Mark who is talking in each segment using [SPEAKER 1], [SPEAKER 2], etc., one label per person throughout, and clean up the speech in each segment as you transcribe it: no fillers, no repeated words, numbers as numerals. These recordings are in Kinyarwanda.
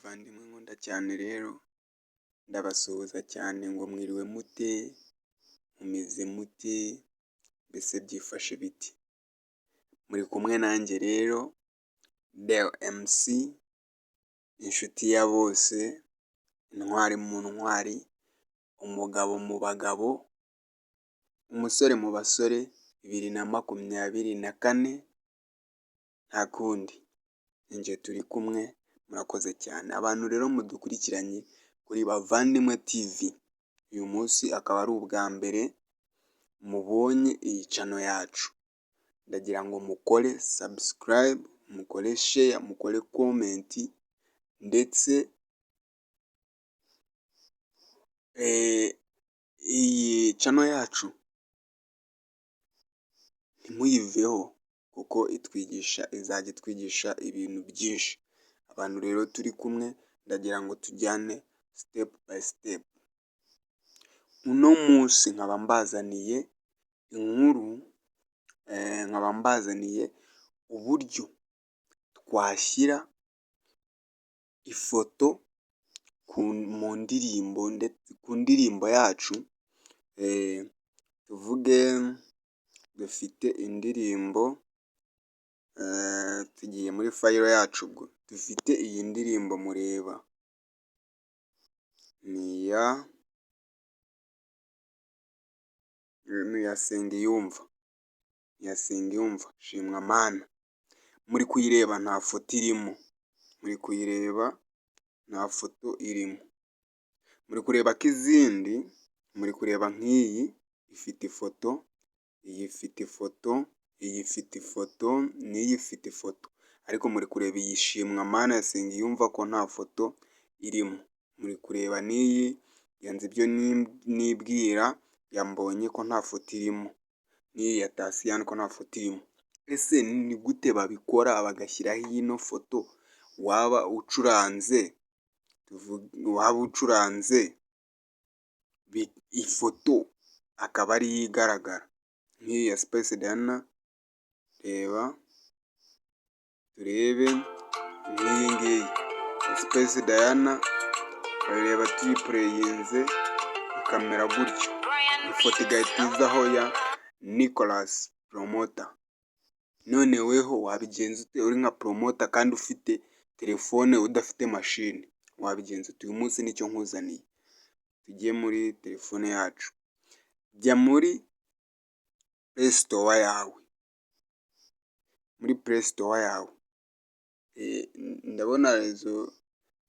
[SPEAKER 1] Bavandimwe nkunda cyane rero, ndabasuhuza cyane ngo mwiriwe mute, mumeze mute, mbese byifashe bite? Muri kumwe nanjye rero Deo MC, inshuti ya bose, intwari mu ntwari, umugabo mu bagabo, umusore mu basore, 2024, nta kundi ninjye turi kumwe, murakoze cyane. Abantu rero mudukurikiranye kuri Bavandimwe TV, uyu munsi akaba ari ubwa mbere mubonye iyi channel yacu, ndagira ngo mukore subscribe, mukore share, mukore comment ndetse iyi channel yacu ntimuyiveho kuko itwigisha, izajya itwigisha ibintu byinshi. Abantu rero turi kumwe ndagira ngo tujyane step by step. Uno munsi nkaba mbazaniye inkuru, nkaba mbazaniye uburyo twashyira ifoto mu ndirimbo, ku ndirimbo yacu, tuvuge dufite indirimbo, tugiye muri file yacu ubwo, dufite iyi ndirimbo mureba, ni iya Nsengiyumva, iya Nsengiyumva Shimwa Mana, muri kuyireba nta foto irimo, muri kuyireba nta foto irimo, muri kureba ko izindi, muri kureba nk'iyi ifite ifoto, iyi ifite ifoto, iyi ifite ifoto n'iyi ifite ifoto, ariko muri kureba iyi Shimwa Mana ya Nsengiyumva ko nta foto irimo, muri kureba n'iyi ya Nzibyo Nibwira ya Mbonyi ko nta foto irimo, n'iyi ya Tasiyani ko nta foto irimo. Ese ni gute babikora bagashyiraho ino foto waba ucuranze, waba ucuranze ifoto akaba ariyo igaragara nk'iyi ya Spice Diana, reba turebe nk'iyi ngiyi ya Spice Diana, urareba tuyiplayinze ikamera gutyo, ifoto igahita izaho ya Nicolas Promoter. None weho wabigenza ute uri nka promoter kandi ufite telefone udafite mashini? Wabigenza ute? Uyu munsi nicyo nkuzaniye. Tujye muri telefone yacu, jya muri Play Store yawe, muri Play Store yawe, ndabona réseau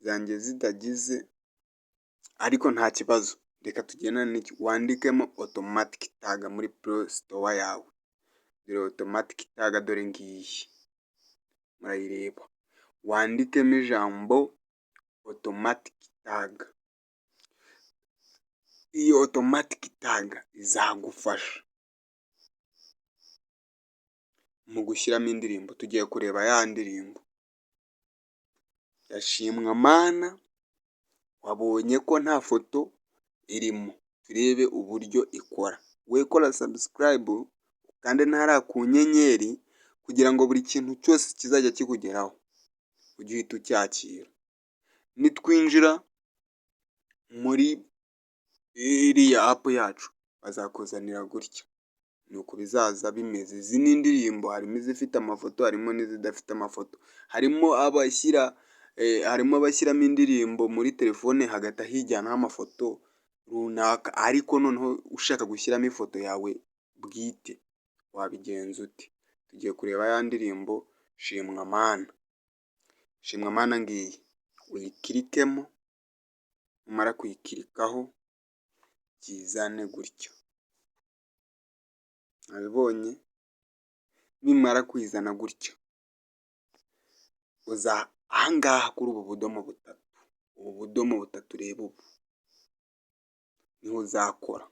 [SPEAKER 1] zanjye zitagize ariko nta kibazo, reka tugendane n'iki, wandikemo Automatic Tag muri Play Store yawe, dore Automatic Tag dore ngiyi murayireba, wandikemo ijambo Automatic Tag, iyi Automatic Tag izagufasha mu gushyiramo indirimbo. Tugiye kureba ya ndirimbo ya Shimwa Mana, wabonye ko nta foto irimo, turebe uburyo ikora. We kora subscribe ukande na hariya ku nyenyeri kugira ngo buri kintu cyose kizajya kikugeraho ujye uhita ucyakira. Nitwinjira muri iriya app yacu bazakuzanira gutya, ni uku bizaza bimeze. Izi ni indirimbo, harimo izifite amafoto, harimo n'izidafite amafoto, harimo abashyiramo indirimbo muri telefone hagahita hijyanaho amafoto runaka, ariko noneho ushaka gushyiramo ifoto yawe bwite wabigenza ute? Tugiye kureba ya ndirimbo Shimwa Mana, Shimwa Mana ngiyi, uyiclickemo, numara kuyiclickaho byizane gutya, wabibonye? Nimara kwizana gutya, uza aha ngaha kuri ubu budomo butatu, ubu budomo butatu ureba ubu, niho uzakora,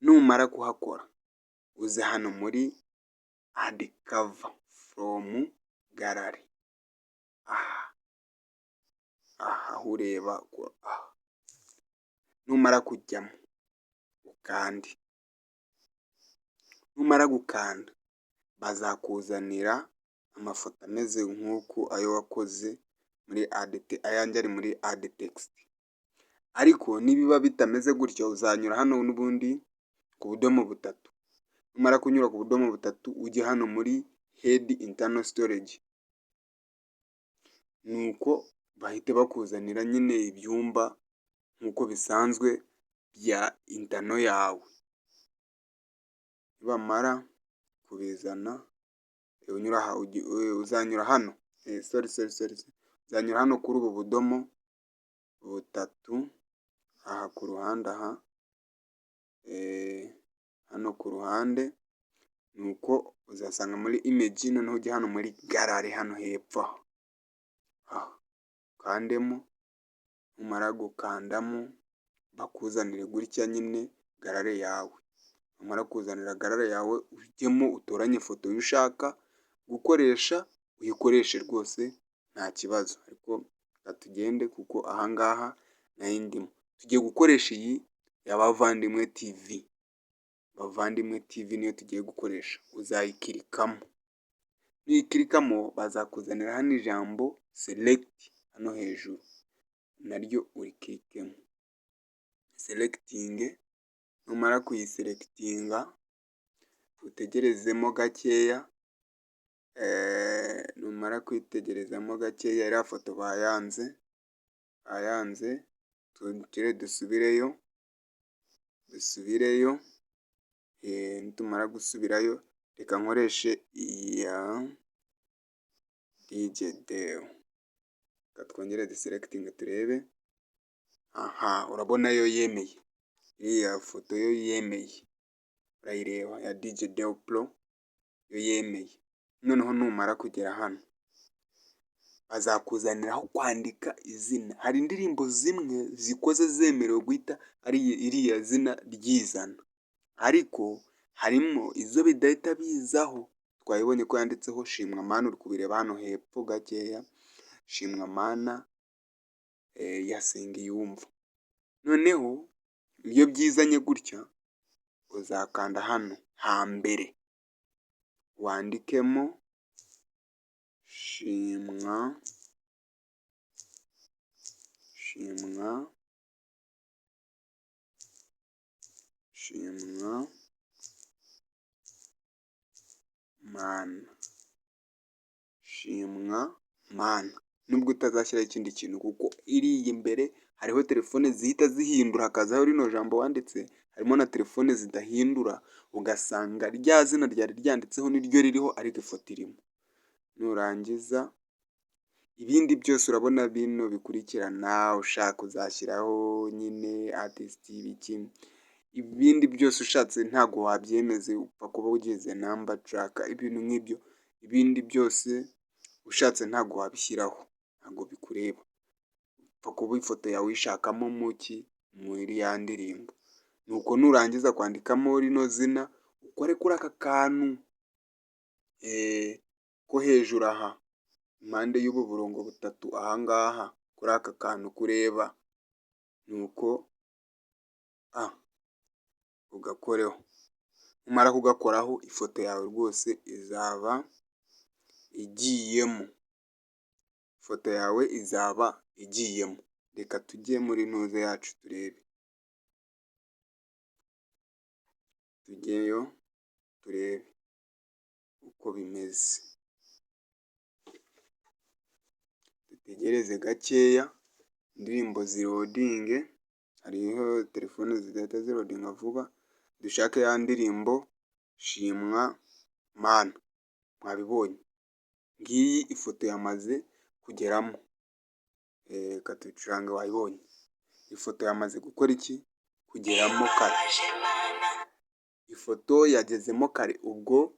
[SPEAKER 1] numara kuhakora uze hano muri add cover from gallery, aha aho ureba aha, numara kujyamo ukande, numara gukanda bazakuzanira amafoto ameze nk'uku ayo wakoze muri telefone yawe. Muri add, ayanjye ari muri add text. Ariko nibiba bitameze gutyo, uzanyura hano n'ubundi ku budomo butatu. Numara kunyura ku budomo butatu, ujye hano muri head internal storage, nuko bahite bakuzanira nyine ibyumba nk'uko bisanzwe bya internal yawe. Nibamara kubizana, unyura aha, uzanyura hano, sorry, sorry, sorry, uzanyura hano kuri ubu budomo butatu, aha ku ruhande, aha hano ku ruhande, nuko uzasanga muri image, noneho ujye hano muri gallery hano hepfo aha, ukandemo. Numara gukandamo, bakuzanire gutya nyine gallery yawe. Numara kuzanira gallery yawe, ujyemo utoranye ifoto ushaka gukoresha, uyikoreshe rwose nta kibazo. Ariko reka tugende kuko ahangaha nari ndimo. Tugiye gukoresha iyi ya Bavandimwe TV. Bavandimwe TV niyo tugiye gukoresha, uzayiclickamo. Nuyiclickamo, bazakuzanira hano ijambo select hano hejuru, naryo uriclickemo. Selectinge, numara kuyiselectinga utegerezemo gakeya, numara kuyitegerezamo gakeya, iriya foto bayanze, bayanze, twongere dusubireyo, dusubireyo, nitumara gusubirayo, reka nkoreshe iya DJ Deo. Reka twongere duselectinge turebe, aha urabona yo yemeye, iriya foto yo yemeye, urayireba ya DJ Deo Pro yo yemeye. Noneho numara kugera hano, bazakuzaniraho kwandika izina. Hari indirimbo zimwe zikoze zemerewe guhita ari iriya zina ryizana, ariko harimo izo bidahita bizaho. Twabibonye ko yanditseho Shimwa Mana, uri kubireba hano hepfo gakeya, Shimwa Mana ya Nsengiyumva. Noneho iyo byizanye gutya, uzakanda hano hambere wandikemo Shimwa, Shimwa, Shimwa Mana, Shimwa Mana. Nubwo utazashyiraho ikindi kintu, kuko iriya imbere hariho telefone zihita zihindura hakazaho rino jambo wanditse, harimo na telefone zidahindura, ugasanga rya zina ryari ryanditseho niryo ririho ariko ifoto irimo. Nurangiza ibindi byose, urabona bino bikurikirana, ushaka uzashyiraho nyine artist, ibiki, ibindi byose ushatse ntabwo wabyemeza, upfa kuba ugize number track, ibintu nk'ibyo. Ibindi byose ushatse ntabwo wabishyiraho, ntabwo bikureba, upfa kuba ifoto yawe uyishakamo muki muri ya ndirimbo. Nuko nurangiza kwandikamo rino zina, ukore kuri aka kantu ko hejuru aha impande y'ubu burongo butatu, ahangaha kuri aka kantu kureba, nuko ugakoreho. Numara kugakoraho, ifoto yawe rwose izaba igiyemo, ifoto yawe izaba igiyemo. Reka tujye muri ntuze yacu turebe, tujyeyo turebe uko bimeze. Dutegereze gakeya indirimbo ziloadinge, hariho telefone zidahita ziloadinga vuba, dushake ya ndirimbo Shimwa Mana, mwabibonye, ngiyi ifoto yamaze kugeramo, reka tuyicurange, wayibonye, ifoto yamaze gukora iki? Kugeramo kare, ifoto yagezemo kare. Ubwo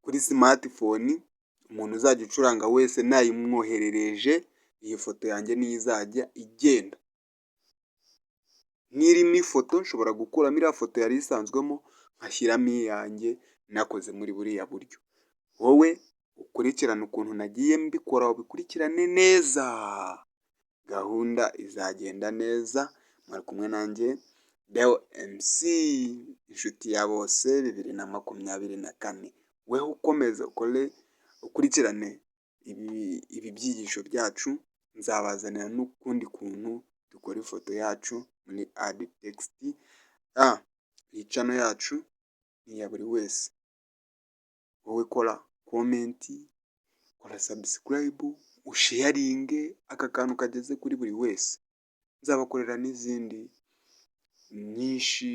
[SPEAKER 1] kuri smartphone umuntu uzajya ucuranga wese nayimwoherereje, iyi foto yanjye niyo izajya igenda. N'irimo ifoto nshobora gukuramo iriya foto yari isanzwemo nkashyiramo iyanjye nakoze muri buriya buryo. Wowe ukurikirane ukuntu nagiye mbikora, ubikurikirane neza, gahunda izagenda neza. Mwari kumwe nanjye Deo MC, inshuti ya bose, 2024. Weho ukomeza ukore, ukurikirane ibi byigisho byacu. Nzabazanira n'ukundi kuntu dukora ifoto yacu muri add text. Iyi channel yacu ni iya buri wese. Wowe kora comment, kora subscribe, usharinge aka kantu kageze kuri buri wese. Nzabakorera n'izindi nyinshi,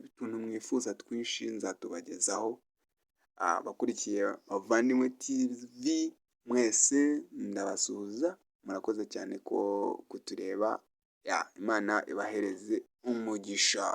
[SPEAKER 1] utuntu mwifuza twinshi nzatubagezaho. Abakurikiye Bavandimwe TV mwese ndabasuhuza, murakoze cyane ko kutureba, Imana ibahereze umugisha.